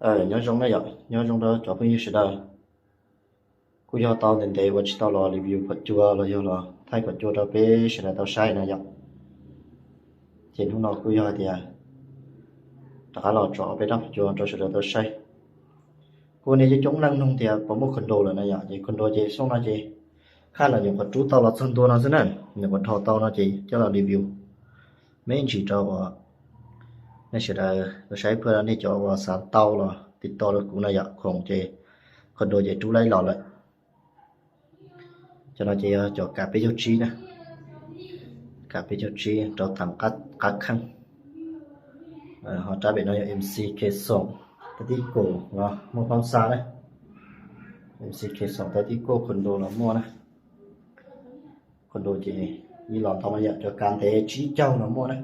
Nyob zoo na yom, nyob zoo rau cov phooj ywg sawv daws. Kuj yog tau ntev ntev uas tsis tau los review phom cua los yog los thaij phom cua rau peb sawv daws tau saib na yom. Ces hnub no kuj yog hais tias rov qab los tso peb rab phom cua rau sawv daws tau saib. Kuj nej coob coob leej nug tias puas muaj condo lawm na yom, ces condo ces xyoo no ces khaj los nyuam qhuav rub tau los txog ntua no xwb na, nyuam qhuav dhos tau no ces coj los review me ntsis rau uas nej sawv daws tau saib, pab nej cov uas xav tau los tiv toj rau kuv na yom, khoom ces condo ces rub laib los lawm. Cov no ces yog cov kav peb caug tsib na, kav peb caug tsib rau thav qab kheej. Ho rab pem no yog MC Khe Xoom, tau tib kum los muaj phob xa na. MC Khe Xoom tau tib kum condo los muaj na. Condo ces ib los ntau no yom, cov kav ntev tsib caug los muaj na.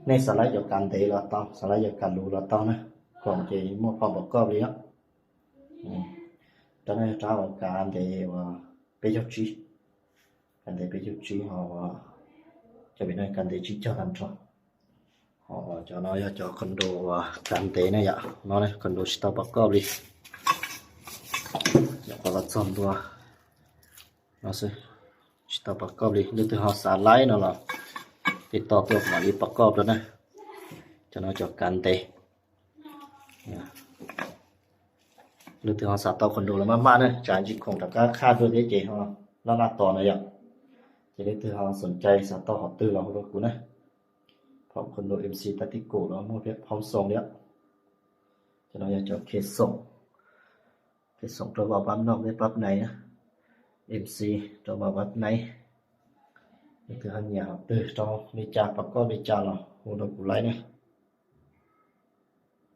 Nej xav laib cov kav ntev los tau, xav laib cov kav luv los tau na, khoom ces muaj phom pov koj li os. Rab no yog rab uas kav ntev uas peb caug tsib, kav ntev peb caug tsib ho cov pem no kav ntev tsib caug tag nrho. Ho cov no yog cov condo uas kav ntev na yom, no condo tsis tau pov koj li. Nyuam qhuav los txog ntua no xwb, tsis tau pov koj li. Leej twg ho xav laib no los tiv toj tuaj mam li pov koj rau na. Cov no cov kav ntev. Leej twg ho xav tau condo los maj maj na, tsam ntsis khoom rov qab khaj dua thiab ces ho laj laj tos na yom. Ces leej twg ho xoom cai xav tau qhov twg los hu rau kuv na. Phom condo MC tau tib kum los muaj peb phob xoo li. Cov no yog cov Khe Xoom, Khe Xoom rau vas pab noj peb pab nais na. MC rau vas pab nais. Leej twg ho nyiam qhov twg rau li cas pov koj li cas los hu rau kuv laib na.